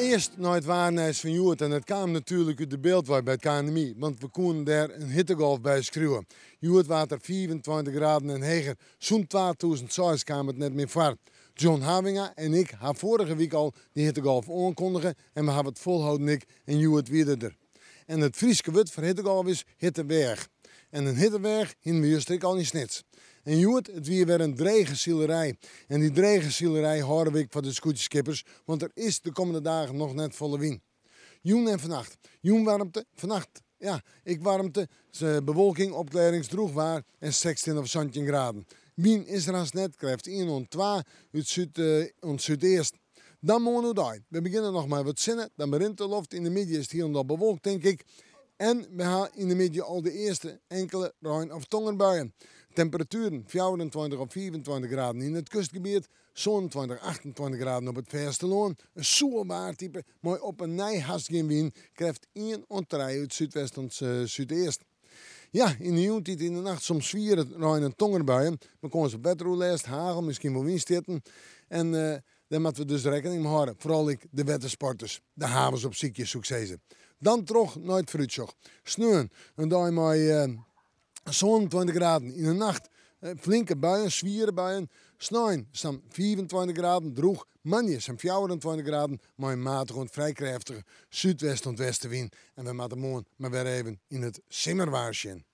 Earst nei it waarnijs fan hjoed en it kaam natuerlik út de Bilt wei by it KNMI, want we koenen dêr in hittegolf by skriuwe. Hjoed waard der 25 graden en heger. Sûnt 2006 kaam it net mear foar. John Havinga en ik ha foarige wike al dy hittegolf oankondige en we hawwe it folholden ek en hjoed wie er der. En it Fryske wurd foar hittegolf is hitteweach. En in hitteweach hienen we juster ek al yn Snits. En hjoed, it wie wer in drege silerij. En dy drege silerij hâlde we ek foar de skûtsjeskippers, want der is de kommende dagen noch net folle wyn. Jûn en fannacht. Jûn waarmte, fannacht, ja, ek waarmte, bewolking, opklearrings, drûch waar en 16 of 17 graden. Wyn is der hast net, krêft ien oant twa út súd oant súdeast. Dan moarn oerdei. We begjinne noch mei wat sinne, dan berint de loft. Yn de middei is it hielendal bewolkt, tink ik. En we ha yn de middei al de earste inkele rein of tongerbuien. Temperatueren 24 of 25 graden yn it kustgebiet, 27, 28 graden op it fêstelân. In soer waartype mei op 'e nij hast gjin wyn, krêft ien oant trije út súdwest oant súdeast. Ja, yn de jûntiid yn de nacht soms swiere rein en tongerbuien, mei kâns op wetteroerlêst, hagel, miskien wol wynstjitten. En dêr moatte we dus rekkening mei hâlde, foaral ek de wettersporters. De havens opsykje, soe ik sizze. Dan troch nei it foarútsjoch. Sneon, in dei mei 27 graden, yn de nacht flinke buien, swiere buien. Snein sa'n 25 graden, drûch. Moandei sa'n 24 graden mei in matige oant frij krêftige súdwest oant westewyn. En we moatte moarn mar wer even yn it simmerwaar sjen.